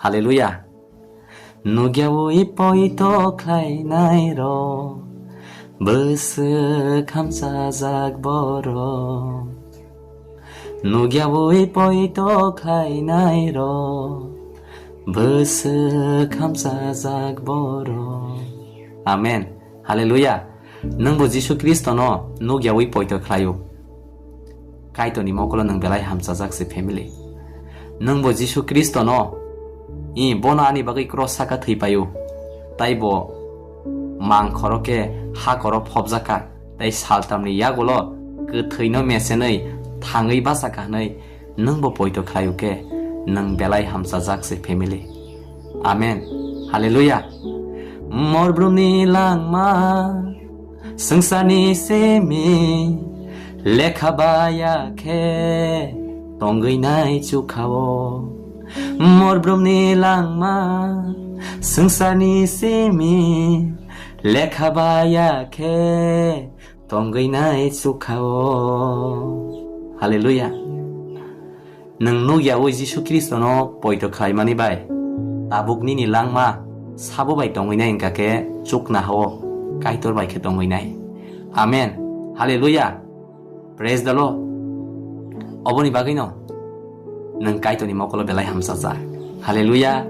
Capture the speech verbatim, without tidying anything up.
Hallelujah. Nukyawi poito khlainai rok, bwswk hamchajak borok. Nukyawi poito khlainai rok, bwswk hamchajak borok. Amen. Hallelujah. Nwngbo Jisu Khristono nukyawi poito khlaio. Kaitorni mokolo nwng belai hamchajak se family. Nwngbo Jisu Khristono, i bono ani bagwi cross saka thwi paio. Taibo mangkhoro khe hakoro phobjakha, tei saltamni yagulo kwthwino mesenwi thangwi bachakha hwnwi nwngbo poito khlaio khe nwng belai hamchajak se family. Amen. Hallelujah. Morbrumni langma swngcharni simi lekha baya khe tongwi nai chukhao. Morbrumni langma swngcharni simi lekha baya khe tongwi nai chukhao. Hallelujah. Nwng nukyawi Jisu Khristono poito khlaimani bai tabuk nini langma sabo bai tongwi nai wngkha khe chukna hao Kaitor bai khe tongwi nai. Amen. Hallelujah. Praise the Lord. Oboni bagwino nwng Kaitorni mokolo belai hamchajak. Hallelujah.